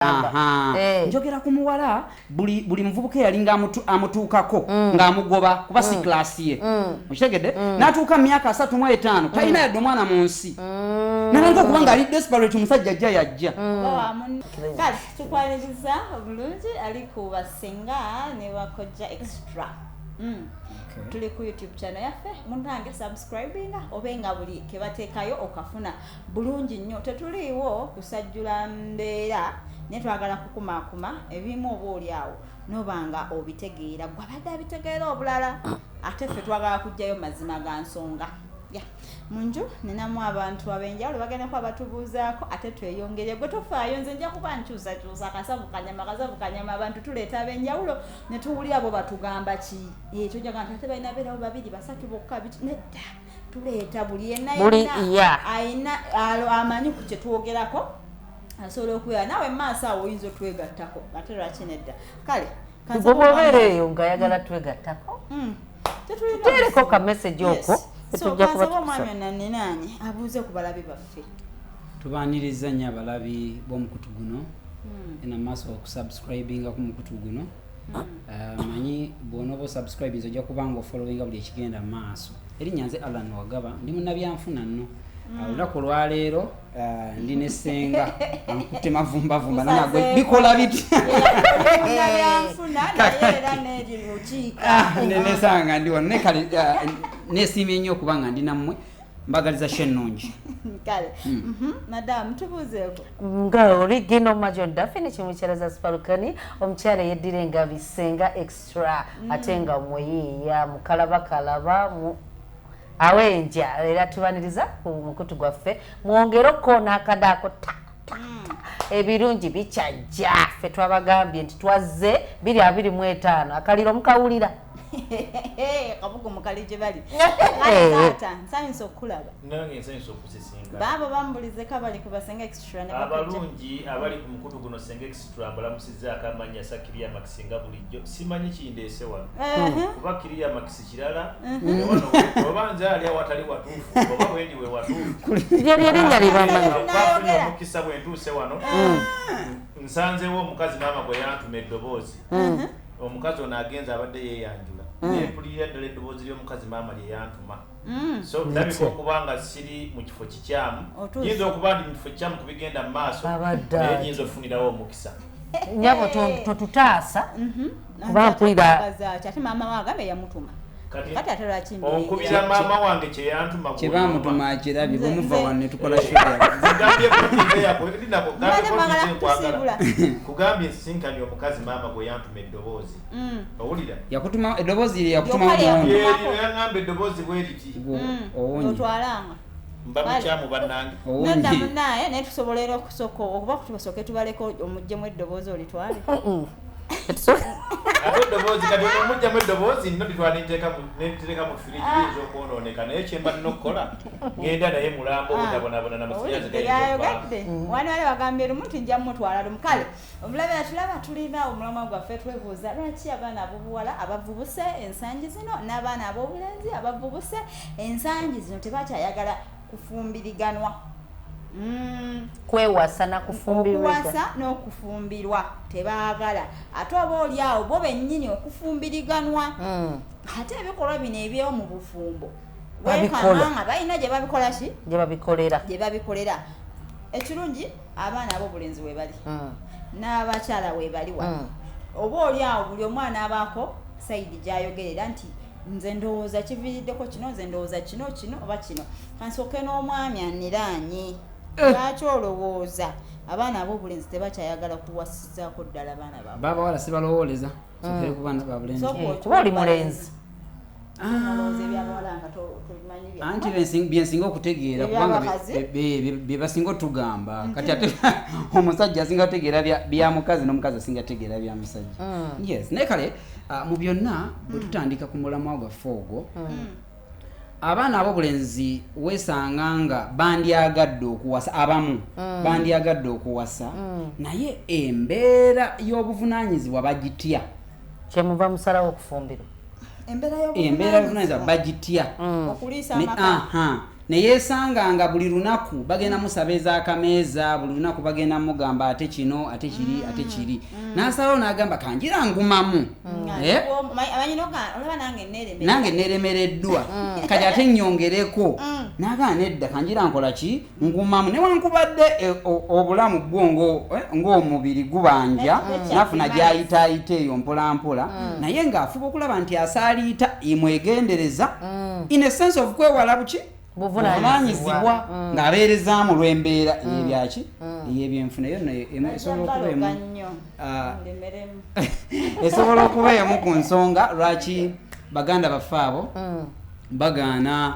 Aha. Njogera ku muwala, buli muvubuka eyalinga amutuukako ng'amugoba kuba si class ye. Okitegedde? N'atuuka mu myaka 35, talina yadde omwana mu nsi. Natandika okuba ng'ali desperate, omusajja ajja yajja. Oba wa munne. Kale tukwaniriza obulungi ali ku Basenga ne Bakojja Extra. Tuli ku YouTube channel yaffe, munange subscribinga obe nga buli kebateekayo okafuna bulungi nnyo. Tetuliiwo kusajjula mbeera, naye twagala kukumaakuma ebimu oba oli awo noba nga obitegeera, gwe abadde abitegeera obulala, ate ffe twagala kuggyayo mazima ga nsonga. Ya mu nju ninamu abantu ab'enjawulo bagenda kuba batubuuzaako, ate tweyongere. Gwe tofaayo, nze nja kuba nkyusakyusa akasavu kanyama, akasavu kanyama. Abantu tuleeta ab'enjawulo ne tuwulira bo batugamba ki. Tojaga nti ate balina beerawo babiri basatu bokka biki, nedda, tuleeta buli yenna Buli, yenna ayina amanyi ku kye twogerako asobola okubeera naawe mu maaso awo, oyinza otwegattako, ate lwaki nedda? Kale gwe bw'obeera eyo ng'ayagala twegattako, tetulina tuteereko buzibu. ka message okwo. Yes. So Tujja kuba kansaba omwami tukusa. onaninaanye abuuze ku balabi baffe. Tubaaniriza nnyo abalabi b'omukutu guno ena maaso okusubscribinga ku mukutu guno. Manyi bw'onooba osubscribinze ojja kuba nga ofollowinga buli ekigenda mu maaso. Erinnya nze Alan Wagaba, ndi munnabyanfuna nno. Olunaku olwaleero ndi ne ssenga ankutte mavumbavumba nanagwe Musazeeko. bikola bitya. Munabyanfuna naye era neri lukiika. Ah, nesanga ndi wano naye kale nesiimye nnyo okuba nga ndi nammwe, mbagaliza show ennungi. Kale. Madamu, tubuuzeeko. Nga original Majon Daphne kimukyala za Sparukani, omukyala eyeddira engabi, Senga Extra, ate nga muyiiya mukalabakalaba mu awenja, era tubaniriza ku mukutu gwaffe. Mwongere okukoona akadaako ta ta ta, ebirungi bikyajja. Ffe twabagambye nti twazze 2025, akaliro mukawulira. Kabugu mukali gye bali. Kale taata, nsanyusa okukulaba. Nange nsanyusa okusisinkana. Baabo bambulizeko abali ku Basenga Extra ne Bakojja. Abalungi abali ku mukutu guno Senga Extra, mbalamusizzaako amannya Sakiriya Maxi. Nga bulijjo simanyi kindeese wano, kuba Kiriya Maxi kirala. Wano oba nze ali awatali watuufu oba bwendi we watuufu. Lyeryo erinnya lyebamanyi. Bafunye omukisa bwe ntuuse wano, nsanzewo omukazi maama gwe yantuma eddoboozi. Omukazi ono agenza abadde yeeyanjula, nempulirira ddala eddoboozi ly'omukazi maama lye yantuma. So ndabika okuba nga siri mu kifo kikyamu. Otuuse. Nyinza okuba ndi mu kifo kikyamu ku bigenda mu maaso, Abadde naye ati. nyinza okufunirawo omukisa. Nyabo, totutaasa kuba mpulira. Ate maama we agambe yamutuma. Kati Kati ate lwaki onkubira maama wange kyeyantuma? Kyebamutuma akirabye. Nze- Bwemuva wano netukola show. Kugambye ko nti nze ndinako, Mbadde kugambye ko mwagala nti nze nkwagala. kutusiibula. Kugambye nsisinkanye omukazi maama gwe yantuma eddoboozi, owulira? Yakutuma eddoboozi lye yakutuma Lyokka lye muwondo. yakutuma. Lyeryo yaŋŋamba eddoboozi bwe riti. Owonye. Otwalanga. Mba mukyamu bannange. Nodda Owonye. munaye, naye tusobola era okusooka okuba tubasooke tubaleko omuggyemu eddoboozi olitwale. Ate eddoboozi kati ono omugjamu eddoboozi nno litwala nenteeka mu firiji, liyinza okwonooneka, naye kyemba nina okukola ngenda naye mulambo obutabonaabona namasanyalaze. Owulidde byayogedde? Wani wali wagambye lumu nti nja mutwala lumu. Kale omulabe atulaba, tulina omulamwa gwaffe, twebuuza lwaki abaana ab'obuwala abavubuse ensangi zino n'abaana ab'obulenzi abavubuse ensangi zino tebakyayagala kufumbiriganwa. Kwewasa nakufumbirwa. Okuwasa n'okufumbirwa tebaagala, ate oba oli awo bo bennyini okufumbiriganwa, ate ebikolwa bino ebyomu bufumbo Babikola. weekanga nga balina gye babikola ki gye babikolera. Gye babikolera. Ekirungi abaana ab'obulenzi we bali n'abakyala we bali wano, oba oli awo buli omwana abaako side gy'ayogerera nti nze ndowooza kiviiriddeko kino, nze ndowooza kino kino oba kino. Kansooke n'omwami aniraanye, lwaki olowooza abaana ab'obulenzi tebakyayagala kuwasizaako ddala baana baabwe? Babawala sibalowooleza, sokere ku baana babulenzi. Sooka Kuba oli mulenzi. Olowooza ebyabawala nga tobimanyi Anti byensinga okutegeera kubanga Ebyabakazi? bye basinga otugamba. Kati ate omusajja asinga kutegeera bya mukazi, n'omukazi asinga kutegeera bya musajja. Yes, naye kale mu byonna bwe tutandika ku mulamwa gwaffe ogwo, abaana ab'obulenzi weesanga nga bandyagadde okuwasa, abamu bandyagadde okuwasa, naye embeera y'obuvunaanyizibwa bagitya. Kyemuva musalawo okufumbirwa. Embeera Embeera y'obuvunaanyizibwa bagitya. Okuliisa amaka. Aha. Neyeesanga nga buli lunaku bagenda musaba ez'akameeza, buli lunaku bagenda mugamba ate kino, ate kiri, ate kiri. N'asalawo n'agamba kanjira ngumamu. Eh? Olaba nange neeremerera. Nange neremereddwa, kati ate nnyongereko. N'agamba nedda, kanjira nkola ki, ngumamu newankubadde obulamu bwo ng'omubiri gubanja, nafuna gyayitaayita eyo mpola mpola, naye ng'afuba okulaba nti asaaliita imwegendereza in a sense of kwewala buki? Buvunaanyizibwa. Buvunaanyizibwa, ng'abeerezaamu lw'embeera ey'ebyaki, ey'ebyenfuna. Eyo nno esobola okuba emu Baloga nnyo. Ah. Ndemeremu. Esobola okuba emu ku nsonga lwaki baganda baffe abo bagaana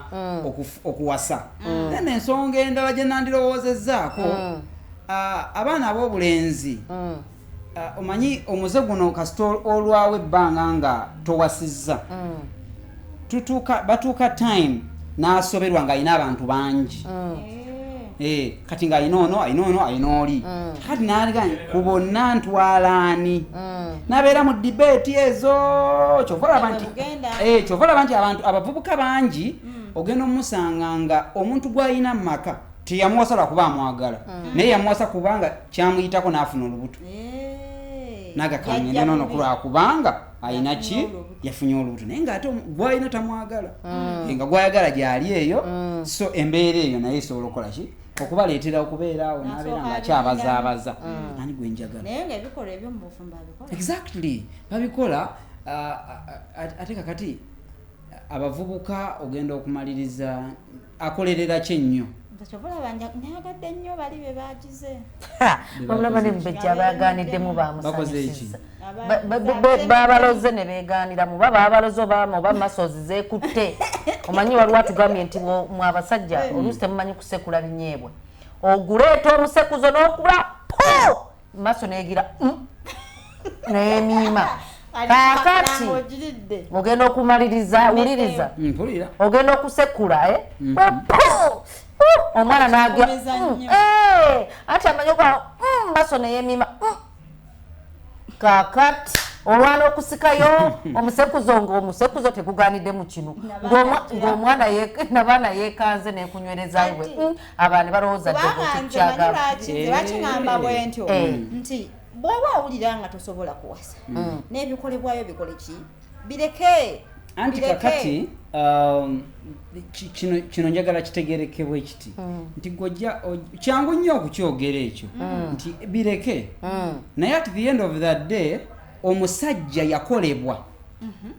okuwasa. Then ensonga endala gye nandirowoozezzaako, abaana ab'obulenzi, omanyi omuze guno kasita olwawo ebbanga nga towasizza, tutuuka batuuka time n'asoberwa ng'alina abantu bangi. Eh, kati ng'alina ono, alina ono, alina oli, kati n'aliga ku bonna ntwalaani, n'abeera mu debate ezo. Kyova olaba nti Bwe bugenda. Eh, kyova olaba nti abantu abavubuka bangi ogenda omusanga nga omuntu gw'alina mu maka teyamuwasa lwakuba amwagala, naye yamuwasa kubanga kyamuyitako n'afuna olubuto. Nagakangende Yajja nono bubi. kulwakubanga alina ki? Yafunye olubuto. Yafunye olubuto, naye ngaate gwalina tamwagala. Eh, nga gwayagala gyali eyo. So embeera eyo naye esobola okukola ki, okubaleetera okubeera awo n'abeera Nasooka ng'akyabazaabaza ani gwe njagala. Naye ng'ebikolwa ebyo mu bufumbo abikola. Exactly, babikola. Ate kakati abavubuka ogenda okumaliriza akolerera ki ennyo? Nze kyova olaba nayagadde nnyo bali be bagize. Wabula ne mubejja abaganiddemu Bakoze eki? bamusanyusiza. Babaloze ne beegaaniramu, ba babaloze oba masozi zeekutte. Omanyi waliwo atugambye nti mwe abasajja oluusi temumanyi kusekula binyeebwa, oguleeta omusekuzo n'okula po maso neegira n'emiima. Kaakati Ogiridde. ogenda okumaliriza, wuliriza. Mpulira. Ogenda okusekula, eh? Po! Omwana naga Kikumeza nnyo. Eh, ati amanyi okuba maso neyemima. Kaakati olwana okusikayo omusekuzo ngaomusekuzo teguganidde mu kino. Ng'omwana nabaana yekanze nekunywerezayo bwe Ati. Abaana balowooza Kubanga nze manyi kyagamba. lwaki nze lwaki ŋŋamba bwe ntyo Eh. nti bw'oba owulira nga tosobola kuwasa, n'ebikolebwayo bikole ki, bireke. Anti Bireke. kakati kino njagala kitegerekebwe kiti nti gojja kyangu nnyo okukyogera ekyo nti bireke, naye at the end of the day omusajja yakolebwa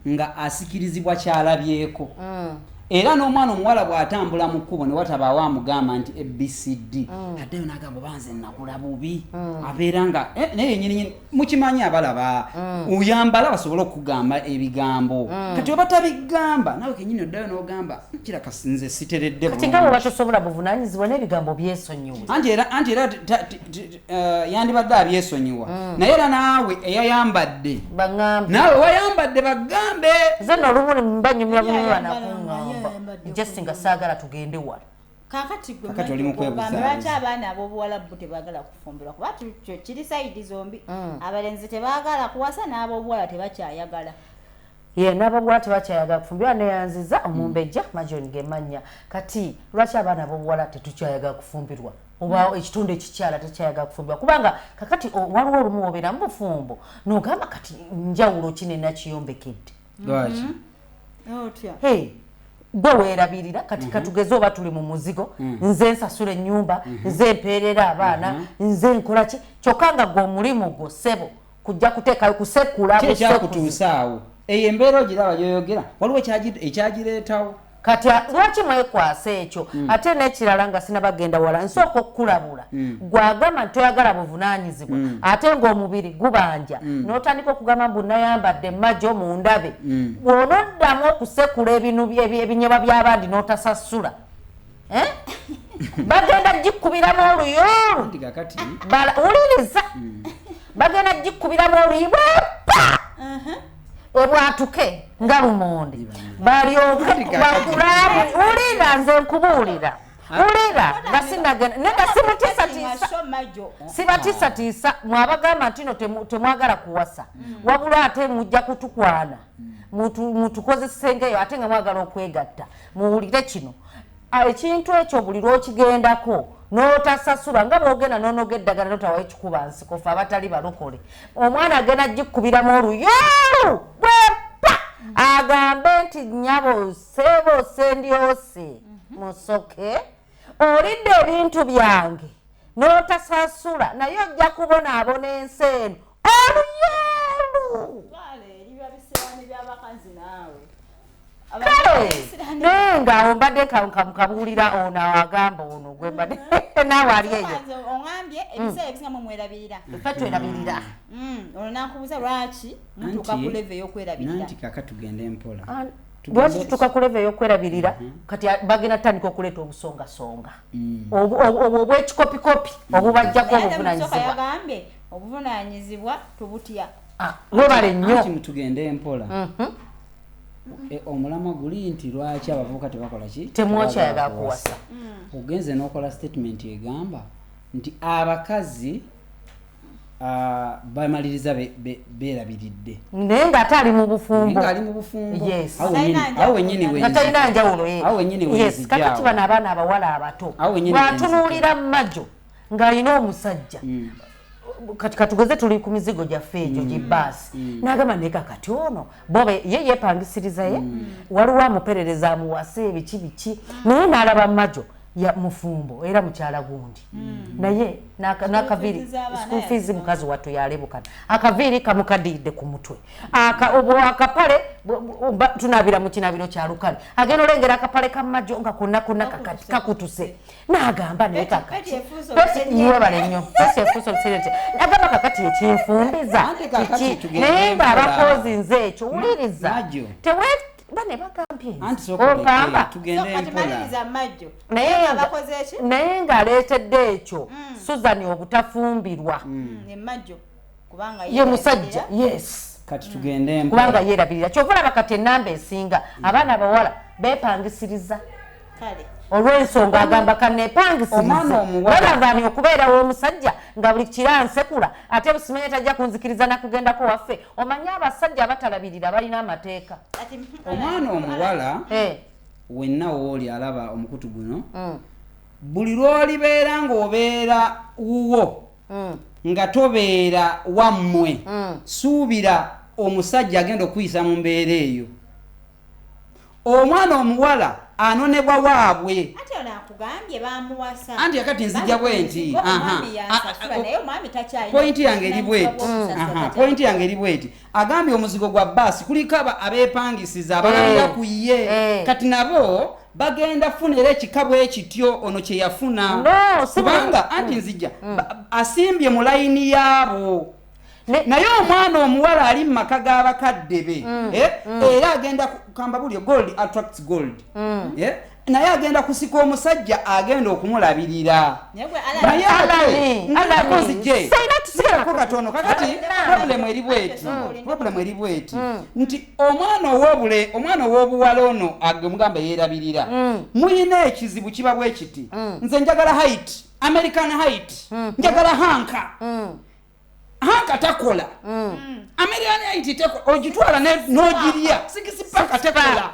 nga asikirizibwa kyalabyeko, era n'omwana omuwala bw'atambula mu kkubo ne watabaawo amugamba nti ABCD, addayo n'agamba oba nze nakula bubi, abeera nga naye yenyini nyini mukimanyi abalaba oyambala basobole okugamba ebigambo. Kati oba tabigamba, nawe kenyini oddayo n'ogamba kiraka nze siteredde Kati nga bwe bulungi. Batosobola buvunaanyizibwa n'ebigambo byesonyiwe. Anti era yandibadde abyesonyiwa, naye era naawe eyayambadde Baŋŋambe. Naawe wayambadde bagambe. Nze nno olumu mba nyumya Yali bunyumya ayambala nga nakuŋŋamba ayambadde just nga saagala tugende wala. Kakati gwe Kakati oli mu ogamba kwebuzaabuza. lwaki abaana ab'obuwala bo tebaagala kufumbirwa? Kuba kyo kiri side zombi, abalenzi tebaagala kuwasa n'ab'obuwala tebakyayagala. Ye n'ababuwala tebakyayagala kufumbirwa. Neyanziza omumbejja Majon gemanya. Kati lwaki abaana ab'obuwala tetukyayagala kufumbirwa, oba ekitundu ekikyala tekyayagala kufumbirwa? Kubanga kakati waliwo olumu obeera mu bufumbo n'ogamba kati njawulo ki nenakiyombekedde? Lwaki? Otya? Hey, gwe weerabirira. Kati katugeze oba tuli mu muzigo, nze nsasula ennyumba, nze mpeerera abaana, nze nkola ki, kyokka nga gwe omulimu gwo ssebo kujja kuteekayo kusekula Ki busekuzi. ekyakutuusa awo? Eyo embeera ogiraba gyoyogera, waliwo ekyagireetawo. Kati lwaki mwekwasa ekyo? Ate n'ekirala nga sinabagenda wala, nsooka okukulabula. Gwagamba nti toyagala buvunaanyizibwa, ate ng'omubiri gubanja, n'otandika okugamba mbu nayambadde majo mundabe. Bw'onoddamu okusekula ebinu ebinyebwa by'abandi n'otasasula, eh? Bagenda gikubiramu oluyulu. Anti kakati Wuliriza, bagenda gikubiramu oluyi bwepa ebwatuke nga lumonde, balyoke bakulamu. Wulira, nze nkubuulira, wulira nga sinagenda nega simutiisatiisa. Maso majo. Sibatiisatiisa mwabagamba nti no temwagala kuwasa, wabula ate mujja kutukwana mutukozesengeyo, ate nga mwagala okwegatta. Muwulire kino. Ekintu ekyo buli lw'okigendako n'otasasula, nga bw'ogenda n'onoga eddagala n'otawayo ekikuba nsiko, ffe abatali balokole, omwana agenda gikubiramu oluyoolu bwepa, agambe nti nnyabo ssebo sendyose musoke, olidde ebintu byange n'otasasula, naye ojja kubonaabona ensi eno oluyoolu. Kale naye ng'awo mbadde kabuulira ono agamba ono gwe mbadde naawe ali eyo. Oŋambye ebiseera ebisinga mwe mwerabirira. Ffe twerabirira. Olwo nakubuuza lwaki mutuuka ku level ey'okwerabirira. Nanti kaka tugende mpola. Lwaki tutuuka ku level ey'okwerabirira? Kati bagenda tutandika okuleeta obusongasonga. Obwo obw'ekikopikopi obubajjako obuvunaanyizibwa. Yagambye obuvunaanyizibwa tubutya. Webale nnyo. Anti mutugende mpola. Omulamwa guli nti lwaki abavubuka tebakola ki? Temwokyayagala kuwasa. Ogenze n'okola statement egamba nti abakazi bamaliriza beerabiridde. Naye ng'ate ali mu bufumbo. Ng'ali mu bufumbo. Yes. Awo wennyini nga talina njawulo ye. Awo wennyini Yes, kakati bano abaana abawala abato bw'atunuulira Majo ng'alina omusajja. Kati katugeze tuli ku mizigo gyaffe egyo gibbaasi. N'agamba naye kakati ono bobe ye yeepangisiriza ye, waliwo amuperereza amuwase biki biki, naye n'alaba Majo ya mufumbo era mukyala gundi. Naye n'akaviiri school fees mukazi wattu yalebukana, akaviiri kamukadiyidde ku mutwe, akapale tunaabira mu kinaabiro kya lukale, agenda olengera akapale ka Majo nga konna konna kakutuse, n'agamba naye kakati webale nnyo agamba kakati ekinfumbiza kiki, naye ng'abakozi nze ekyo wuliriza bane bagambye ogamba naye ng'aleetedde ekyo Susan obutafumbirwa ye musajja. Yes, kati tugende kubanga yeerabirira. Kyova olaba kati ennamba esinga abaana abawala beepangisiriza olw'ensonga agamba kanneepangisirize balavaani okubeerawo omusajja nga buli kira nsekula, ate busimanya tajja kunzikiriza nakugendako waffe. Omanye abasajja abatalabirira balina amateeka. Omwana omuwala wenna wooli alaba omukutu guno, buli lw'olibeera ng'obeera wuwo nga tobeera wammwe, suubira omusajja agenda okuyisa mu mbeera eyo. Omwana omuwala anonebwa waabwe. Ate ono akugambye bamuwasa. Anti akati nzijja bwe nti pointi yange eri bweti. Pointi yange eri bweti. Agambye omuzigo gwa bbaasi kuliko abeepangisiza abalabira ku ye. Kati nabo bagenda funa era ekika bwe kityo ono kye yafuna. Kubanga anti nzijja asimbye mu layini yaabo. Naye omwana omuwala ali mu maka g'abakadde be, era agenda kamba buli gold attracts gold, naye agenda kusika omusajja agenda okumulabirira. Naye ate katono kakati problem eri bweti, problem eri bweti nti omwana ow'obule, omwana ow'obuwala ono agemugamba yeerabirira, muyina ekizibu kiba bwe kiti. Nze njagala height, American height, njagala hanka. Hanka takola. American height tekola, ogitwala n'ogirya, six pack tekola.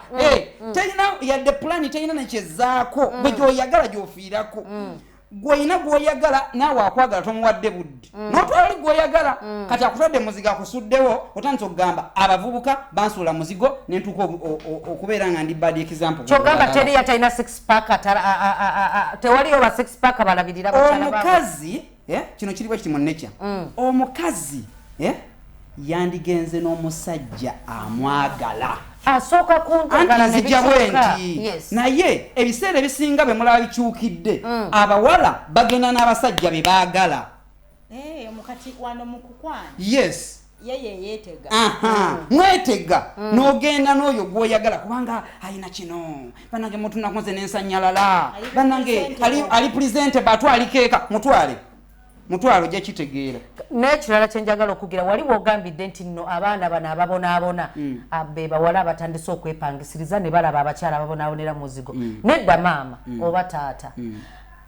Terina yadde plan, terina nekyezaako, gwe gy'oyagala gy'ofiirako. Gw'olina gw'oyagala naawe akwagala tomuwadde budde. N'otwala oli gw'oyagala, kati akutwadde muzigo akusuddewo, otandise okugamba abavubuka bansuula muzigo ne ntuuka okubeera nga ndi bad example. Ky'ogamba teri atalina six pack, tewaliyo ba six pack balabirira bakyala baabwe. Omukazi, kino kiri bwe kiti mu nature. Omukazi yandigenze n'omusajja amwagala. Asooka kunjagala ne bikyuka. Naye ebiseera ebisinga bwe mulaba bikyukidde, abawala bagenda n'abasajja be baagala. Mukati wano mu kukwana. Yes. Ye yeetega. Mwetega n'ogenda n'oyo gw'oyagala kubanga alina kino. Bannange mutunakunze n'ensanyalala. Bannange ali presentable atwaliko eka mutwale. Mutwalo ojja kitegeera. N'ekirala kye njagala okugira, wali w'ogambidde nti nno abaana bano ababonaabona be bawala abatandise okwepangisiriza ne balaba abakyala ababonaabonera muzigo. Nedda maama oba taata,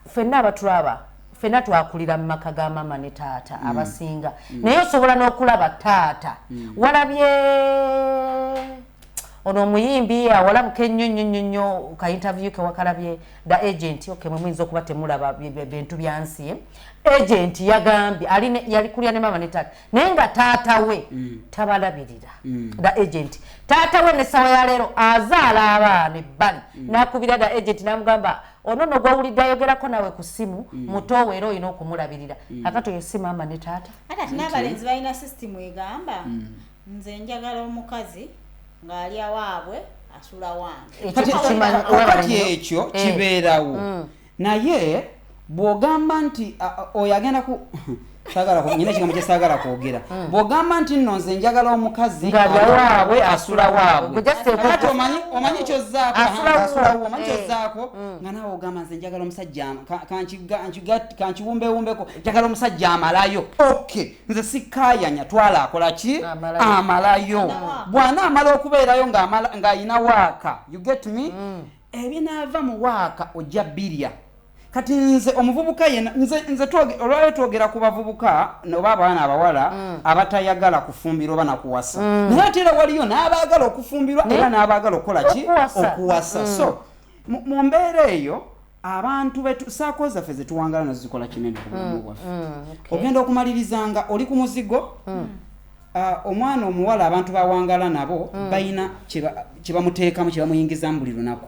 ffenna abatulaba ffenna twakulira mu maka ga maama ne taata abasinga, naye osobola n'okulaba taata walabye Ono omuyimbi awalabuka ennyo nnyo nnyo nnyo ka interview ke wakalabye the agent. Okay, mwe muyinza okuba temulaba bintu bya nsi. Agent yagambye yali kulya ne mama ne taata, naye nga taata we tabalabirira. The agent taata we n'essaawa ya leero azaala abaana ebbali, n'akubira the agent n'amugamba, ono nno gw'owulidde ayogerako nawe ku ssimu muto we, era olina okumulabirira. Akati oyo si maama ne taata. Ate ati n'abalenzi balina sisitimu egamba, nze njagala omukazi ng'alya waabwe, asula wange. Ekyo tukimanyi. Kati ekyo kibeerawo, naye bw'ogamba nti oyo agenda ku saagala nyina ekigambo kye saagala kwogera. Bw'ogamba nti nno nze njagala omukazi ng'alya waabwe, asula waabwe, Gwe just kati omanyi kyozzaako Asula wuwo. asula wuwo, omanyi kyozzaako nga naawe ogamba nze njagala omusajja kankiwumbewumbeko, njagala omusajja amalayo. Okay, nze sikkaayanya, twala akola ki? Amalayo. Amalayo. Amalayo. Bw'anaamala okubeerayo ng'ayina waaka, you get me, ebinaava mu waaka ojja birya. Kati nze omuvubuka yena nze olwaleero twogera ku bavubuka oba abaana abawala abatayagala kufumbirwa oba nakuwasa, naye ate era waliyo n'abaagala okufumbirwa era n'abaagala okukola ki? Okuwasa. Okuwasa. So mu mbeera eyo, abantu betu saako zaffe zetuwangala nazo zikola kinene ku bulamu bwaffe. Ogenda okumaliriza nga oli ku muzigo. Omwana omuwala abantu bawangala nabo balina kye bamuteekamu, kye bamuyingizamu buli lunaku.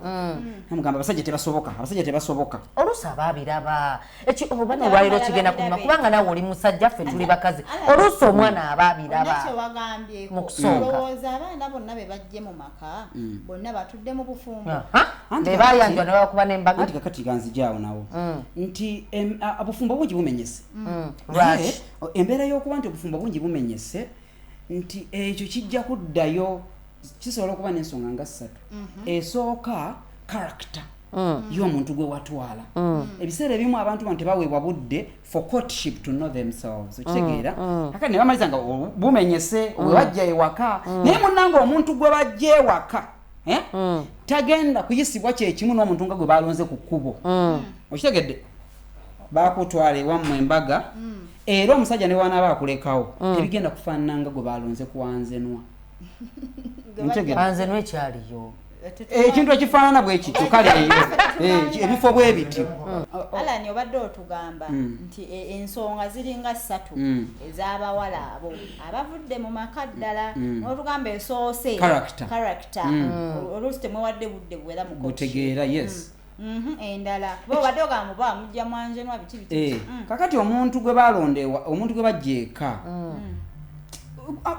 Namugamba abasajja tebasoboka, abasajja tebasoboka. Oluusi aba abiraba eki oba nolwaliro kigenda kunyuma, kubanga naawe oli musajja, ffe tuli bakazi. Oluusi omwana aba abiraba. Olina kyewagambyeko. Mu kusooka. Olowooza abaana bonna be bajje mu maka bonna batudde mu bufumbo? Anti be bayanjwa ne babakuba n'embaga. Anti kakati kanzijaawo nawo nti obufumbo bungi bumenyese. Lwaki? Naye, embeera y'okuba nti obufumbo bungi bumenyese, nti ekyo kijja kuddayo, kisobola okuba n'ensonga nga ssatu. Esooka, character y'omuntu gwe watwala. Ebiseera ebimu abantu bano tebaweebwa budde for courtship, to know themselves, okitegeera? Kakati ne bamaliza nga bumenyese bwe bajja ewaka. Naye munnange, omuntu gwe bajja ewaka, eh? Tagenda kuyisibwa kyekimu n'omuntu nga gwe balonze ku kkubo, okitegedde? Bakutwala ewammwe embaga, era omusajja ne wanaaba akulekawo, tebigenda kufaanana nga gwe balonze kuwanzenwa. Ntegedde. Anze nwekyaliyo. Ekintu ekifaanana bwe kityo, kale eyo ebifo bwe bityo. Alani, obadde otugamba nti ensonga ziringa ssatu ez'abawala abo abavudde mu maka ddala. N'otugamba esoose Character. Character. Oluusi temwewadde budde buwera mu courtship. Butegeera, yes. Endala kuba obadde ogamba muba mujja mwanjenwa biki biki. Eh, kakati omuntu gwe balonda omuntu gwe bajja eka,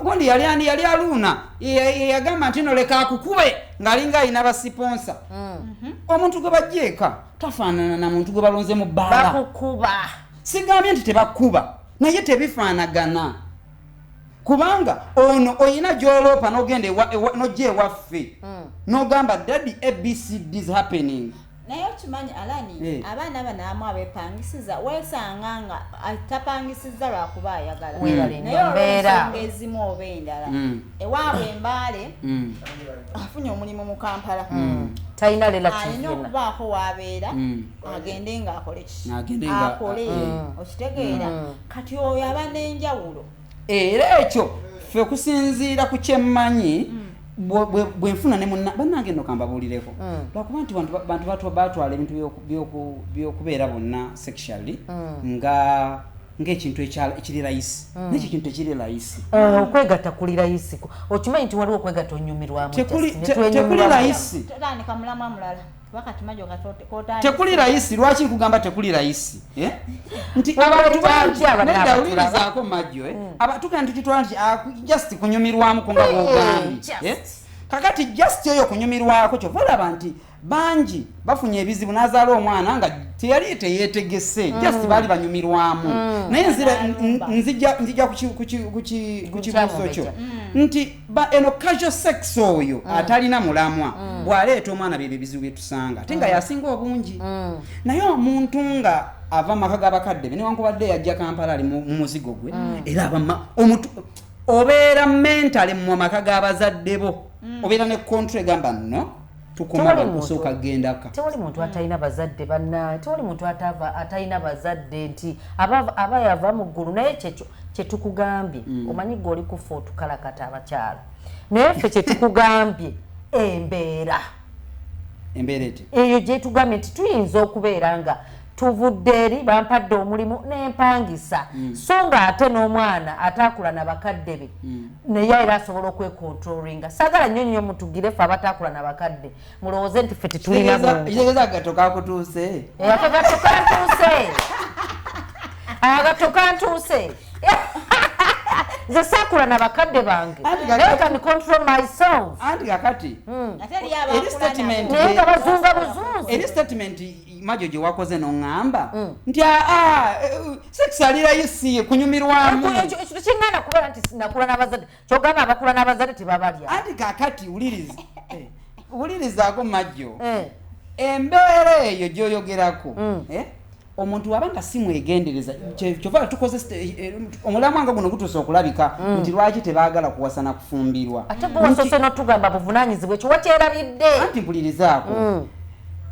gundi yali ani? Yali aluuna ye yagamba nti no leka akukube ng'alinga alina basiponsa. Omuntu gwe bajja eka tafaanana na muntu gwe balonze mu bbaala. Bakukuba. Sigambye nti tebakuba, naye tebifaanagana, kubanga ono oyina gy'oloopa n'ogenda n'ojja ewaffe n'ogamba, "Daddy, ABCD is happening." Naye okimanyi, Alani, abaana bano amu abepangisiza, weesanga nga tapangisiza lwakuba ayagala, Weebale naye nnyo, mbeera. olw'ensonga ezimu oba endala. Ewaabwe embaale, afunye omulimu mu Kampala, Talina relative alina yenna. okubaako waabeera, agende ng'akole ki? Agende Akole, okitegeera? Kati oyo aba n'enjawulo. Era ekyo ffe okusinziira ku kyemmanyi, bwe nfuna ne munna bannange nno kambabuulireko, lwakuba nti bantu batwala ebintu by'okubeera bonna sexually nga ng'ekintu ekiri layisi, naye ekyo kintu tekiri layisi. Okwegatta kuli layisi. Okimanyi nti waliwo okwegatta onyumirwamu just, ne Tekuli twenyumirwamu. layisi. Tandika mulamwa mulala, kuba kati majo. Tekuli layisi. Lwaki nkugamba tekuli layisi? Eh? Nti abantu bangi Bangi abadde nedda abatulaba. wulirizaako majjo, eh? Tugenda tukitwala nti just kunyumirwamuko nga bwogambye, Just. eh? Kakati just eyo kunyumirwako, kyova olaba nti bangi bafunye ebizibu n'azaala omwana nga teyali teyeetegese, just baali banyumirwamu. Naye nzija ku kibuuzo kyo nti eno casual sex, oyo atalina mulamwa bw'aleeta omwana, byebyo ebizibu byetusanga, ate nga yasinga obungi. Naye omuntu nga ava mu maka g'abakadde be, newankubadde yajja Kampala, ali mu muzigo gwe, era aba omuntu obeera mentally mu maka g'abazadde bo, obeera ne control egamba nno tukoma Tewali wano, osooka gendaka. Tewali muntu atalina bazadde banna, tewali muntu atalina bazadde nti aba yava mu ggulu. Naye kyekyo kyetukugambye, omanyi gwe oli kufa otukalakata abakyala, naye ffe kyetukugambye Embeera Embeera eti? Eyo gyetugambye nti tuyinza okubeera nga tuvudde eri, bampadde omulimu nempangisa, so nga ate n'omwana ataakula na bakadde be, naye era asobola okwecontrollinga. Saagala nnyo nnyo mutugire ffe abataakula na bakadde, mulowooze nti ffe tetulina buntu. Kitegeeza agato kakutuuse. Akagatto kantuuse, agatto kantuuse. Nze saakula na bakadde bange, naye I can control myself. Anti kakati Ate eri eri abakula statement Naye nga bazunga buzunzi. Eri statement majo gye wakoze noŋŋamba nti aa, sex alirayo si kunyumirwamu. Ekyo tekiŋŋaana kubeera nti nakula n'abazadde. Kyogamba abakula n'abazadde tebabalya? Anti kakati wuliriza, wulirizaako majjo. Eh. Embeera eyo gyoyogerako, omuntu waba nga si mwegendereza, kyova tukoze omulamwa nga guno gutuuse okulabika nti lwaki tebaagala kuwasa na kufumbirwa. Ate gwe wasoose n'otugamba buvunaanyizibwa, ekyo wakyerabidde. Anti mpulirizaako,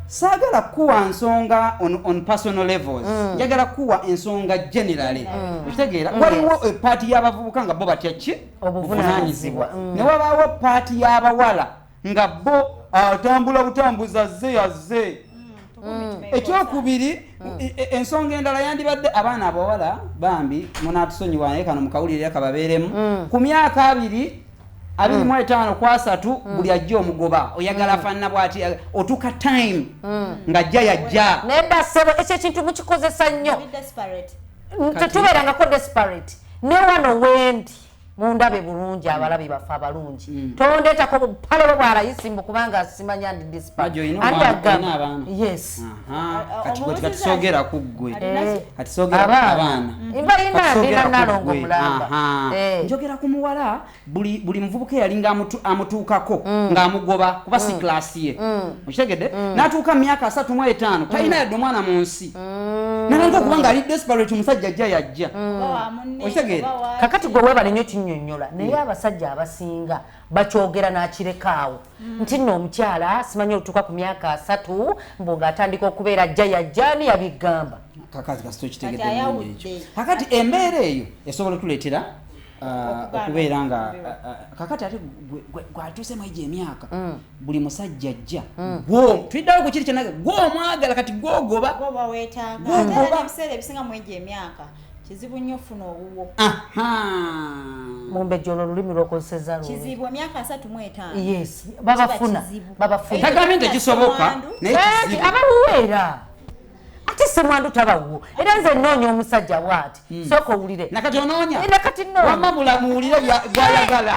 saagala kuwa nsonga on personal levels, njagala kuwa ensonga generally, okitegeera? Waliwo part y'abavubuka nga bo batya ki? Obuvunaanyizibwa. Ne wabaawo part y'abawala nga bo atambula butambuzi, azze yazze. Ekyokubiri, ensonga endala yandibadde abaana abawala, bambi munatusonyiwa, naye kano mukawulire kababeeremu, ku myaka 20, 25 ku 30, buli ajja omugoba, oyagala afaanana bwati, otuuka time ng'ajja yajja. Naye ssebo, ekyo ekintu mukikozesa nnyo. Be desperate. Tetubeerangako desperate. Ne wano wendi mundabe bulungi, abalabi baffe abalungi, tondeetako bupale bwo bwalayisi mbu kubanga simanya ndi desperate. Majo, olina Anti omwana- agamba- olina abaana? Yes. Aha, kati gwe Omubuuziza- kati soogera ku ggwe. Alina- Kati soogera ku Abaana. abaana. Mbalina, Kati soogera ndina ku Nalongo ggwe. mulamba. Aha. Njogera ku muwala, buli muvubuka eyalinga amutuukako ng'amugoba kuba si class ye, okitegedde? N'atuuka mu myaka 35, talina yadde omwana mu nsi, natandika okuba nga ali desperate, omusajja ajja yajja. Oba wa munne, Okitegeera? oba wa- Kakati gwe weebale nnyo kinnyonnyola, naye abasajja abasinga bakyogera n'akirekaawo nti nno omukyala simanyi olutuuka ku myaka 30 mbu ng'atandika okubeera ajja yajja. Ani yabigamba? Kakazi kasita okitegedde Kati bulungi ayawudde. ekyo. Kakati embeera eyo esobola otuleetera Okugaana okubeera nga okufumbirwa. kakati ate gwatuusemu egyo emyaka, buli musajja ajja gwo tuyiddawo ku kiri kyenaga gwomwagala, kati gwogoba. Gwoba weetaaga. Gwogoba. Ate era n'ebiseera ebisinga mu egyo emyaka kizibu nnyo ofuna owuwo. Aha. Mumbejja, olwo olulimi lwokozeseza lubi. Kizibu emyaka 35. Yes, babafuna. Kizibu. Babafuna. Tagambye nti tekisoboka, naye Eh, kizibu. Abawuweera ate semwandu tabawuwo. Era nze nnoonya omusajja bw'ati, sooka owulire. Nakati onoonya? Eh, nakati nnoonya. Wamma muwulire gwayagala.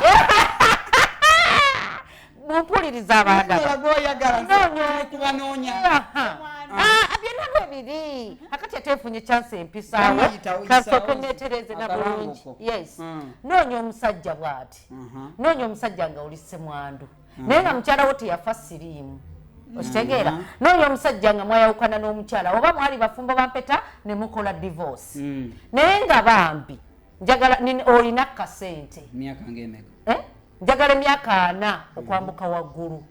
Mumpuliriza abaagala. Gwoyagala. Nnoonya. Kubanoonya. Aha. Ah, byonna bwe biri. Akati ate nfunye chance empisaawo, kasooke neetereze na bulungi. Akalango ko. Yes, noonya omusajja bw'ati, noonya omusajja nga oli semwandu naye nga mukyala wo teyafa siriimu, okitegeera? Noonya omusajja nga mwayawukana n'omukyala, oba mwali bafumbo bampeta ne mukola divorce, naye nga bambi njagala olina kasente. Myaka ngaemeka? Eh? Njagala emyaka 40 okwambuka waggulu.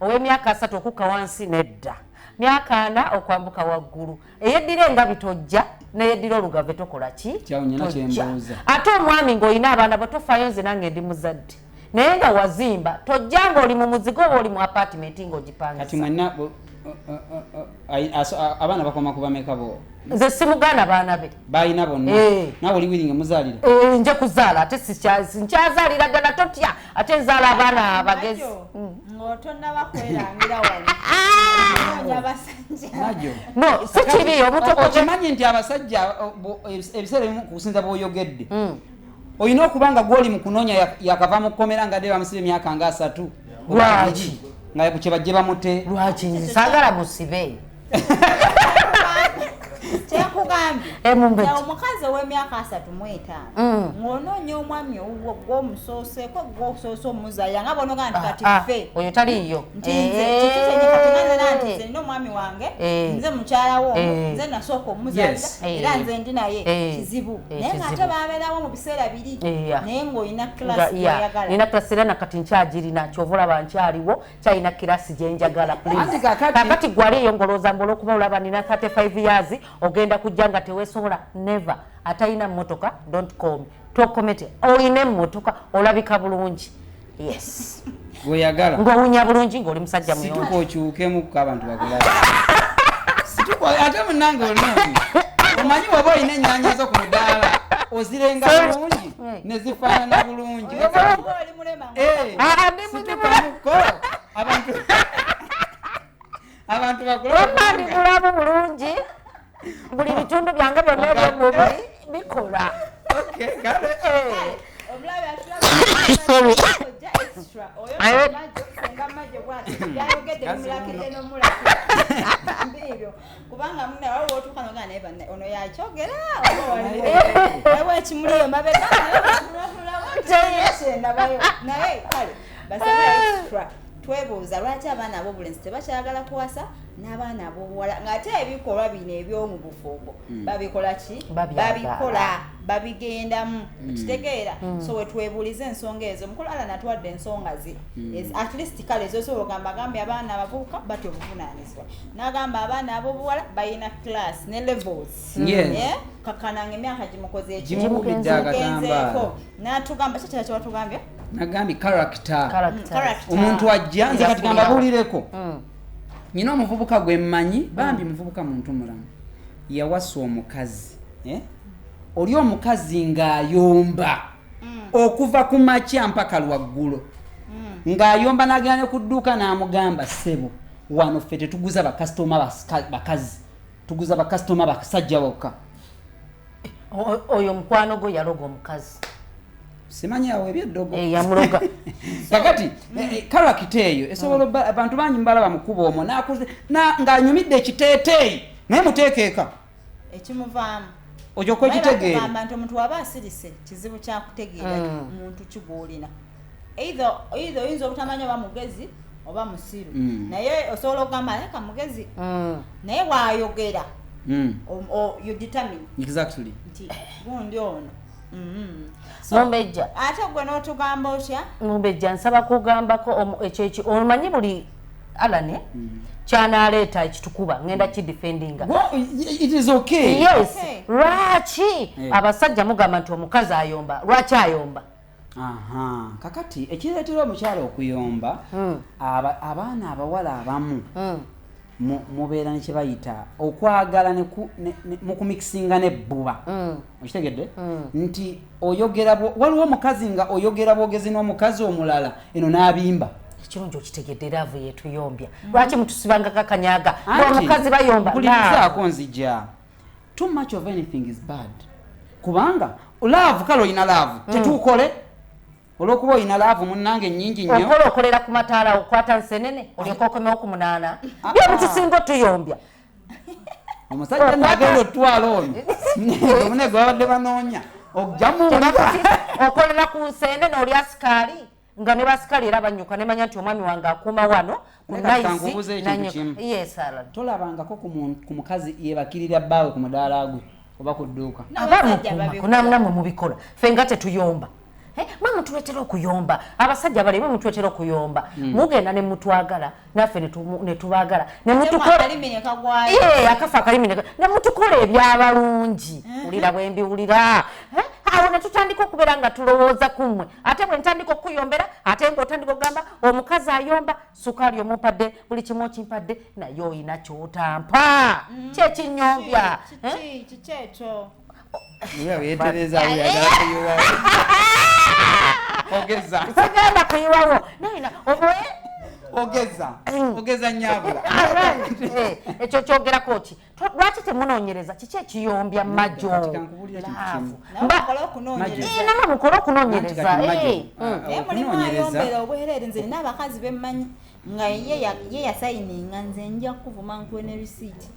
Ow'emyaka 30 okukka wansi nedda. Myaka 40 okwambuka waggulu. Eyeddira engabi tojja, neyeddira olugave tokola ki? Kyawo nnina Tojja. kyembuuza. Ate omwami ng'olina abaana bo tofaayo, nze nange ndi muzadde, naye nga wazimba tojja ng'oli mu muzigo oba oli mu apartment Kati ng'ogipangisa. mwenna abaana bakoma ku bameka bo? Nze simugaana baana be. Balina bonna? Eh. Naawe oli willing muzaalira? Eh, nje kuzaala, ate nkyazaalira ddala, totya, ate nzaala abaana abagezi. Majo, ng'otonnaba kwerangira wano, onoonya abasajja. Majo. No, si kibi omuntu Okimanyi nti abasajja ebiseera ebimu kusinza bw'oyogedde, olina okuba nga gwoli mu kunoonya yakava mu kkomera nga dde bamusiba emyaka nga 30. Lwaki? Nga kyebajje bamute. Lwaki? Nze saagala musibe. Kyekugambye. Eh, Mumbejja. Omukazi ow'emyaka 35 ng'onoonya omwami owuwo gw'omusooseeko, gw'osoose omuzaya, nga bonoga nti kati Ah, ffe oyo taliiyo. nti nze kiki kyenyi kati nga nze nti nze nina omwami wange, Eh. nze mukyala wo, Eh. nze nasooka omuzaalira, Yes. era Eh. nze ndi naye. Eh. Kizibu, Eh, naye ng'ate kizibu. babeerawo mu biseera biri, Yeah. naye ng'olina Nga, class yeah, gy'oyagala. nina class era nakati nkyagirina, kyova olaba nkyaliwo, kyalina class gyenjagala. Anti kakati- Kakati gwaliyo ngolooza mbu olwokuba olaba nina 35 years ogenda kujja nga teweesobola. Never. Atalina mmotoka, don't call me, tokomete. Olina emmotoka, olabika bulungi, yes. Gweyagala. Ng'owunya bulungi ng'oli musajja muyonjo. Situka okyukemu abantu bakulabe. Situka ate munnange olungi. Omanyi bw'oba olina ennyaanya zo ku mudaala ozirenga bulungi ne zifaanana bulungi. Situkamuko abantu bakulabe. Wamma ndi mulamu bulungi. Buli bitundu byange byonna eby'omubiri bikola. Okay, kale. Omulabe atulaba extra. Oyo senga majo bw'ati yayogedde bimulakidde n'omulakira. Mbibyo kubanga munne waliwo otuuka n'ogamba naye banne ono yakyogera oba waliwo ekimuli emabega naye naye kale basenga extra. Twebuuza lwaki abaana ab'obulenzi tebakyagala kuwasa n'abaana ab'obuwala ng'ate ebikolwa bino eby'omu bufumbo babikola ki? Babikola, babigendamu, kitegeera. So wetwebuuliza ensonga ezo, mukulu Allan atwadde ensonga ze at least kale ezosobola ogamba agambye abaana abavubuka batya obuvunaanyizibwa, n'agamba abaana ab'obuwala balina class ne levels. Kakananga emyaka gimukoze eki? Gimukubidde akatambaala. N'atugamba ki kirala kyewatugambye? Nagambye character. Omuntu ajja nze kati gamba buulireko. Nina omuvubuka gwe mmanyi, bambi muvubuka muntu mulamu. Yawasa omukazi. Oli omukazi ng'ayomba okuva ku makya mpaka lwaggulo. Ng'ayomba n'agenda ne ku dduuka n'amugamba ssebo wano ffe tetuguza bakasitoma bakazi, tuguza bakasitoma basajja bokka. Oyo mukwano gwe yaloga omukazi. Simanyi awo ebyeddogo. Yamuloga. Kakati character eyo esobola abantu bangi mbalaba mu kkubo omwo ng'anyumidde ekiteeteeyi naye muteekeeka. Ekimuvaamu. Ojja okwekitegeera. Bagamba nti omuntu waba asirise kizibu kya kutegeera muntu ki gw'olina. Either oyinza obutamanya oba mugezi oba musiru. Naye osobola okugamba aleka mugezi. Naye bw'ayogera you determine. Exactly. Nti gundi ono. Mumbejja. Ate gwe n'otugamba otya? Mumbejja nsaba kugambako ekyo omanyi buli Allan kyanaaleeta ekitukuba ngenda kidefendinga. It is okay. Yes. Lwaki abasajja mugamba nti omukazi ayomba? Lwaki ayomba? Aha, kakati ekireetera omukyala okuyomba abaana abawala abamu mubeera ne kye bayita okwagala mu kumikisinga n'ebbuba. Okitegedde? Nti oyogera waliwo omukazi nga oyogera bwogezi n'omukazi omulala eno n'abimba. Ekirungi okitegedde laavu yetuyombya. Lwaki mutusibanga kakanyaga? Omukazi bayomba. Mpulirizaako nzija. Too much of anything is bad. Kubanga laavu kale olina laavu tetuukole. Olwokuba olina laavu munnange nnyingi nnyo. Okola okolera ku mataala okwata nsenene olyoka okomewo ku munaana. Bye mutusinga otuyombya. Omusajja nagenda otwala ono. Omune gwe babadde banoonya. Ojjamu okolera ku nsenene oli asikaali nga ne basikaali era banyuka ne manya nti omwami wange akuuma wano ku naisi. Yes, Allan. Tolabangako ku mukazi yeebakirira bbaawe ku mudaala gwe oba ku dduuka. Nammwe mubikola. Ffe nga tetuyomba. Mwe mutuleetera okuyomba. Abasajja bali mwe mutuleetera okuyomba. Mugenda ne mutwagala naffe ne tubaagala. Ne mutukola akafa akalimi ne mutukola ebyabalungi. Wulira bwe mbiwulira. Awo ne tutandika okubeera nga tulowooza ku mmwe. Ate bwe ntandika okuyombera ate ng'otandika okugamba omukazi ayomba sukaali omumpadde buli kimu okimpadde naye oyina ky'otampa. Kyekinyombya. Kiki ekyo? Weetereza oyagala kuyiwawo. Ogeza. Sigenda kuyiwawo. Naye ogeza. Ogeza nnyabula. Ekyo kyogerako ki? Lwaki temunoonyereza? Kiki ekiyombya Majo? Namwe mukole okunoonyereza. Naye mulimu ayombera obwereere. Nze nina abakazi bemmanyi nga ye yasayininga nze nja kuvuma nkuwe ne risiiti.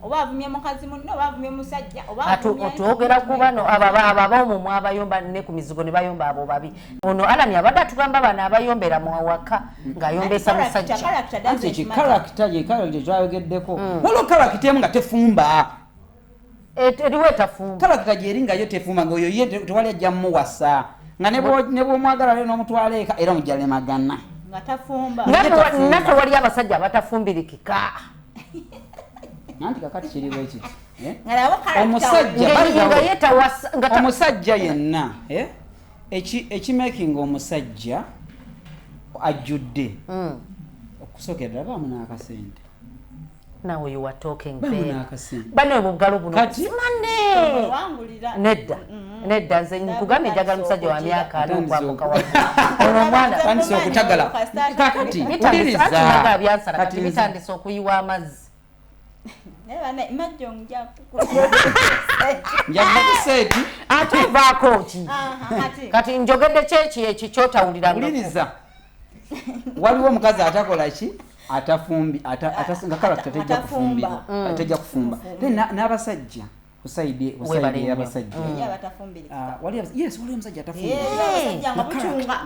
Oba avumye mukazi munne oba avumye musajja oba otwogera ku bano ab'omumwa abayomba ne ku mizigo ne bayomba abo babi. Ono Allan abadde atugamba bano abayombera mu waka ng'ayombesa musajja. Anti ki character ye character twayogeddeko. Waliwo character emu nga tefumba. Eriwo etafumba. Character gyeri nga yo tefumba nga oyo ye tewali ajja mmuwasa. Nga ne bw'omwagala leero n'omutwala eka era mujja lemagana. Nga tafumba. Naffe waliyo abasajja abatafumbirikika. Nanti kakati kiri bwe kiti. Omusajja yenna ekimakinga omusajja Ajjudde okusookera ddala baamu n'akasente. Now you are talking. Baamu babe. n'akasente. Bano obugalo buno. Kati? Mane. Wangulira. Nedda. Nedda nze nkugambye njagala musajja wa myaka ana Atandise okwambuka waggulu. Ono omwana Atandise okutagala. Kakati bitandise wuliriza. anti naga byansala Kati kati bitandise okuyiwa amazzi. Naye bana majjo nja Njakuva ku seeti. Ate ovaako ki? Kati Kati njogedde kyeki ekyo ky'otawuliranga. Wuliriza. Waliwo omukazi atakola ki? Atafumbi, nga character tejja Atafumba. kufumbirwa. Tejja kufumba. Then n'abasajja ku side ku Webale side nnyo. y'abasajja. ye abatafumbirika. Ah, waliwo yes, waliwo omusajja atafumbirwa. Abasajja nga bukyunga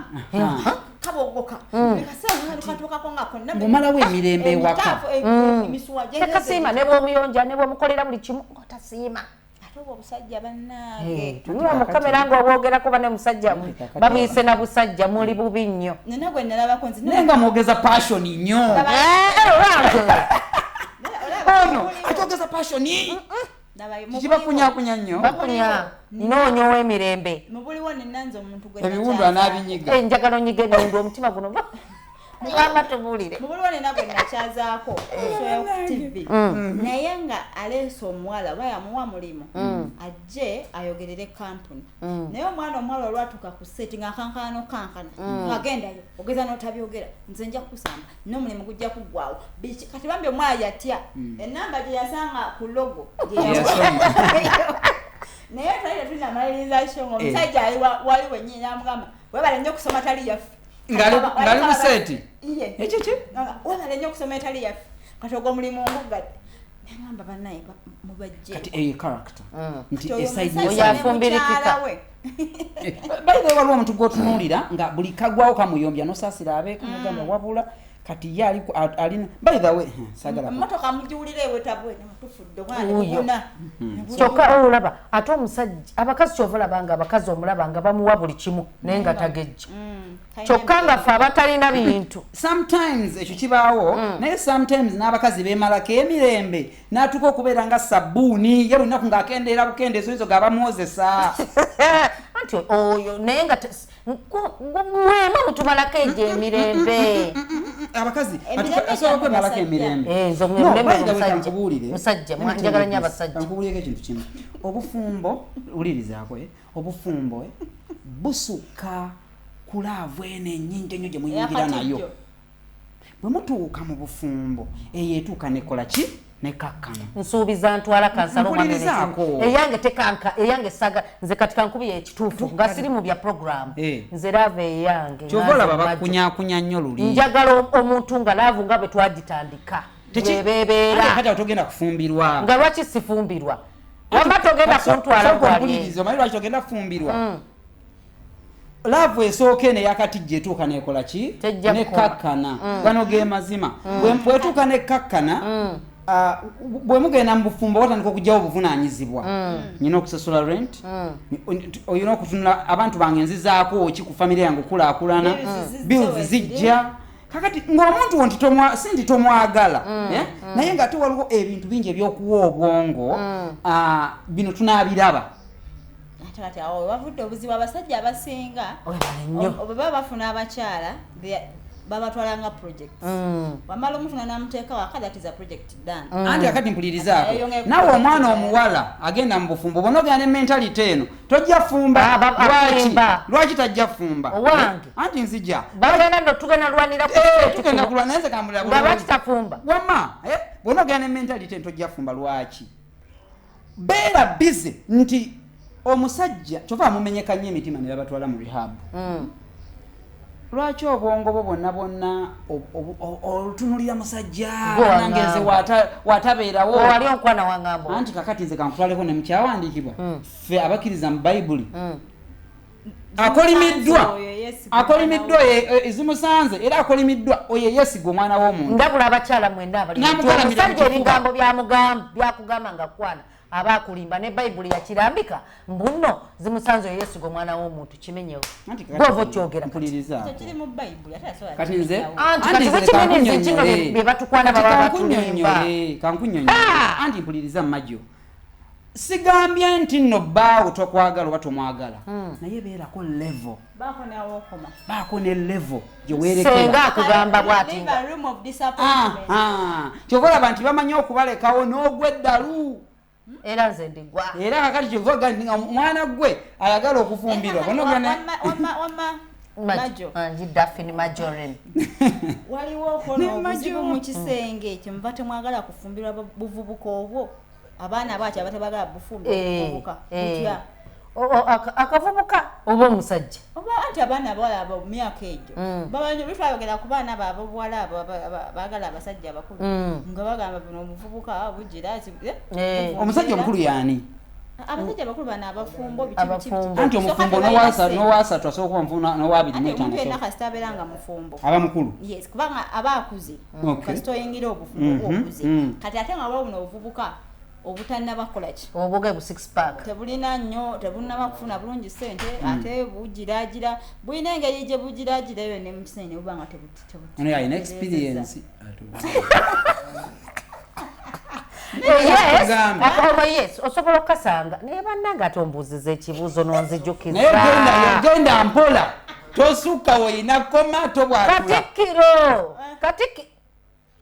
kabogoka kaseera katuukako nga konna Ng'omalawo emirembe ewaka. Emitafu, emisuwa Tekasiima ne bw'omuyonja ne bw'omukolera buli kimu ng'otasiima. Ate obwo obusajja bannange. Tunula mu kamera ng'obwogerako bane musajja Kakati. bamuyise na busajja muli bubi nnyo. Nina gwe nalabako nze Naye nga mwogeza passion nnyo. Eh, owange. Ono akyogeza passion. Kibakunyakunya nnyo. Bakunya noonya ow'emirembe. Mubuliwo nina nze omuntu gwe Ebiwundu nakyazaako. anabinyiga. Eh, njagala onyiga ebiwundu omutima guno mugamba tubuulire. Mubuliwo nina gwe nakyazaako ku TV naye nga aleese omuwala oba yamuwa mulimu ajje ayogerere kampuni, naye omwana omuwala olwatuuka ku seti ng'akankana nokankana ng'agendayo ogeza n'otabyogera nze nja kukusamba n'omulimu gujja kuggwawo. Biki? Kati bambi omwala yatya enamba gye yasanga ku logo gye Yasoma. Naye twali tetunamaliriza show ng'omusajja ali wali wennyini n'amugamba webale nnyo okusoma tali yaffe. Ng'ali mu seeti? Iye. Ekiki? Nga, webale nnyo okusoma etali yaffe, kati ogwo omulimu ngugadde. Nagamba bannaye mubajje. Kati eyo character. Nti Kati oyo eside omusajja Oyo ne afumbilikika. mukyala we. By the way, waliwo omuntu gw'otunuulira nga buli kagwawo kamuyombya n'osaasira abeeka mugamba wabula kati ye alina by the way saagala Emmotoka mugiwulira ewetabwe tufudde omwana Wuuyo. neguguna. Kyokka olaba ate omusajja abakazi kyova olaba nga abakazi omulaba nga bamuwa buli kimu naye nga tagejja. Kyokka nga ffe abatalina bintu. Sometimes ekyo kibaawo, naye sometimes n'abakazi beemalako emirembe n'atuuka okubeera nga sabbuuni ye buli lunaku ng'akendeera bukendeezo oyinza ogaba mwozesa. Anti oyo naye nga mwema mutumalako egyo emirembe. Abakazi Emirembe asobola okwemalako gyabasajja. emirembe. Eh, nze No, omulembe by the way, musajja. kankubuulire. Musajja, Let me tell njagala you nnyo this. abasajja. Kankubuulireko ekintu kimu. Obufumbo wulirizaako, obufumbo busukka ku laavu eno ennyingi ennyo gye muyingira nayo. Eyakatijjo. Bwe mutuuka mu bufumbo eyo etuuka nekola ki? Nekakkana. Nsuubiza ntwala kansala omwami. Mpulirizaako. Eyange tekanka eyange saga nze kati kankubi ekituufu nga siri mu bya program. Eh. Nze lava eyange Kyova olaba nga nze bakunyakunya nnyo luli. Njagala omuntu nga laavu nga bwe twagitandika bwebebeera. Kati awo togenda kufumbirwa. Nga lwaki sifumbirwa? Wamma togenda kuntwala Sooka gwali. ompulirize, omanyi lwaki togenda kufumbirwa? Laavu esooka eno eyakatijja etuuka nekola ki? Tejja kukoma. Nekakkana. Gano ge mazima. Bwetuuka nekakkana, bwe mugenda mu bufumbo watandika okugyawo obuvunaanyizibwa. Nyina okusasula rent, olina okutunula abantu bange nzizaako ki ku famire yange okulaakulana. Bills zizze Bills we zijja. Kakati ng'omuntu wo nti si nti tomwagala, eh? Naye ng'ate waliwo ebintu bingi ebyokuwa obwongo, bino tunaabiraba. Ate kati awo wavudde obuzibu abasajja abasinga Webale nnyo. bwe baba bafuna abakyala babatwala nga project. Wamala omufuna n'amuteeka waka, that is a project done. Anti akati mpulirizaako. Eyo nga Naawe omwana omuwala agenda mu bufumbo bona ogenda ne mentality eno tojja fumba. Ah, Lwaki? afumba. Lwaki tajja fumba? Owange. Anti nzija. Bagenda nno tugenda lwanira ku Eh, seeti tugenda kuno. kulwana naye nze kambulira Nga bulungi. lwaki tafumba? Wamma bwona ogenda ne mentality eno tojja fumba. Lwaki? Beera busy nti omusajja kyova amumenyeka nnyo emitima ne babatwala mu rehab. Lwaki obwongo bwo bwonna bwonna olutunulira musajja? Gwe Nange nze waŋŋamba. watabeerawo. Owali onkwana waŋŋamba. Anti kakati nze kankutwaleko ne mukyawandiikibwa ffe abakkiriza mu Bayibuli akolimiddwa Oyo yeesiga akolimiddwa oyo, zimusanze era akolimiddwa oyo yeesiga omwana w'omuntu. Ndabula abakyala mwenna abali Namugalamira omusajja mu kifuba. Ebigambo byakugamba nga kwana aba akulimba ne Bayibuli yakirambika mbuno zimusanze oyo yeesiga omwana w'omuntu kimenyewo. Anti kakati Gwova okyogera kati. mpulirizaako. Ekyo kiri mu Bayibuli ate asobola Kati nze kukimenyawo. Anti anti kati nze bwe kimenyizi kino kankunnyonnyole. bye batukwana Kati baba kankunnyonnyole, batulimba. kankunnyonnyole. Ah! Anti mpuliriza majjo. Sigambye nti nno bbaawo tokwagala oba tomwagala, naye beerako level, Baako nawookoma. Baako ne level gye Senga weerekera. akugamba bw'ati Leave nga a room of disappointment. Kyova olaba nti bamanyi okubalekawo n'ogweddalu. Era nze ndigwa. Era kakati kyova oga nti nga omwana gwe ayagala okufumbirwa Wamma Majo. Angi Daphne Majoren. Waliwo Ne kono obuzibu Majo. mu kisenge kyemuva temwagala kufumbirwa buvubuka obwo, abaana baaki abatabagala bufumbirwa buvubuka butya? Akavubuka oba omusajja? Oba anti abaana abawala abo mu myaka egyo babanyo bitwayogera ku baana abo abobuwala abo baagala abasajja abakulu nga bagamba buno omuvubuka bugira Omusajja omukulu yaani? Abasajja abakulu bano abafumbo, biki, biki, biki. Abafumbo. Anti omufumbo Soka tebalina ssente. n'owasatu asobola okuba mufumbo, n'owabiri Ate mwetaano omuntu yenna asobola. kasita abeera nga mufumbo. Aba mukulu. Yes, kubanga aba akuze. Kasita oyingira obufumbo obukuze. Kati ate nga waliwo buno obuvubuka obutannaba kukola ki, Obuge bu six pack. Tebulina nnyo, tebunnaba kufuna bulungi ssente, ate bugiraagira, bulina engeri gye bugiraagira eyo ne mu kisenge ne buba nga Ono alina experience. Yes, Tugamba. Oba yes, osobola okukasanga, naye bannange ate ombuuziza ekibuuzo n'onzijukiza. Naye genda mpola, tosukka woyina koma, tobwatula. Katikkiro, katikki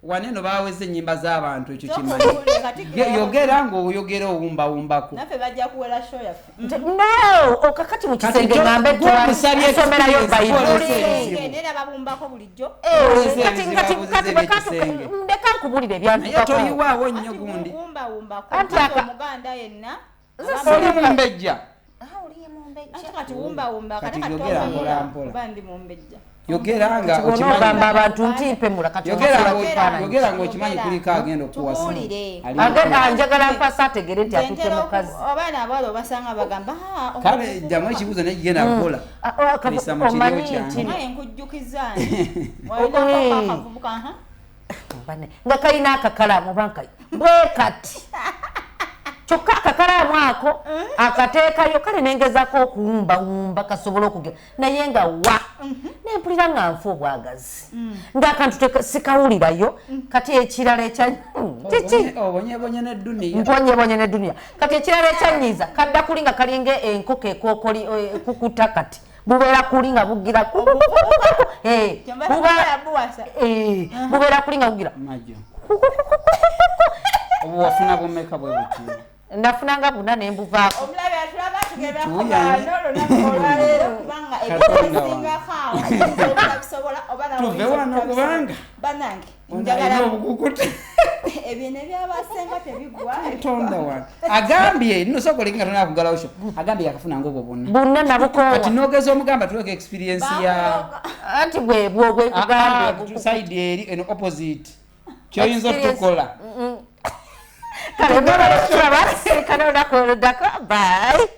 Waneno baweze ennyimba z'abantu, ekyo kimanyi. Tokubuulira, Katikkiro. Yogera ng'oyogera owumbawumbako. Naffe bajja kuwera show yaffe. No, okakati mu Kati kisenge ngambe gwe omusabye tusomerayo experience, Bayibuli. kwolesa ebizibu. Naye babumbako bulijjo. Kwolesa Kati ebizibu, kati abuuziza kati ebyekisenge. ndeka nkubulire Naye ebyantukako. toyiwaawo nnyo Anti gundi. wumbawumbako. Anti Anti omuganda yenna Oli mumbejja. Anti kati wumbawumba. Kati Kati yogera mpola mpola. Oba ndi mumbejja. Yogera nga Bona okimanyi. ogamba abantu nti mpemula, kati Yogera osobola Yogera. yogera ng'okimanyi kuliko agenda okuwasa. Tubuulire. Agenda njagala mpasa ategere nti Nze atutte ntera mukazi. Abaana abawala obasanga bagamba, "Ah, Kale ddamu ekibuuzo naye genda mpola. Ah, oh, Lisa mu kiryo omanyi kyange. nti Naye nkujjukiza Oh, walinako akavubuka, ha? Bane, nga kalina akakalaamu oba nka bwe kati, kyokka akakalaamu ako akateekayo, kale nengezaako okuwumbawumba kasobole okugenda, naye nga wa nempulira nga nfa obwagazi ng'akantu sikawulirayo. Kati ekirala ekya kiki? Obonyebonye n'edduniya. Mponyebonye neduniya. Kati ekirala ekyanyiiza, kadda kuli nga kalinga enkoko ekookoli kukuta, kati bubeera kuli nga bugira Kyova tosobola buwasa. Bubeera kuli nga bugira Majo, obwo wafuna bumeka bwe buti? Nafunanga buna nembuvaako. Omulabi atulaba, tugenda Tuwuyange. kuba n'olunaku olwaleero, kubanga Katonda ebisingako awo ayinza obutabisobola oba nawe Tuve oyinza wano obutabisobola. kubanga Bannange, ono njagala alina obukukuta. Ebyo nebyabasenga tebigwa. Katonda wange, agambye nno sooka oleke nga tonakugalawo sho, agambye yakafunanga obwo bwonna. Bonna nabukoowa. Kati nogeza omugamba tuweko experience ya Anti bwebwo bwekugambye. Side eri eno opposite kyoyinza otukola. Kale, tulaba, sinkana olunaku oluddako. Bye.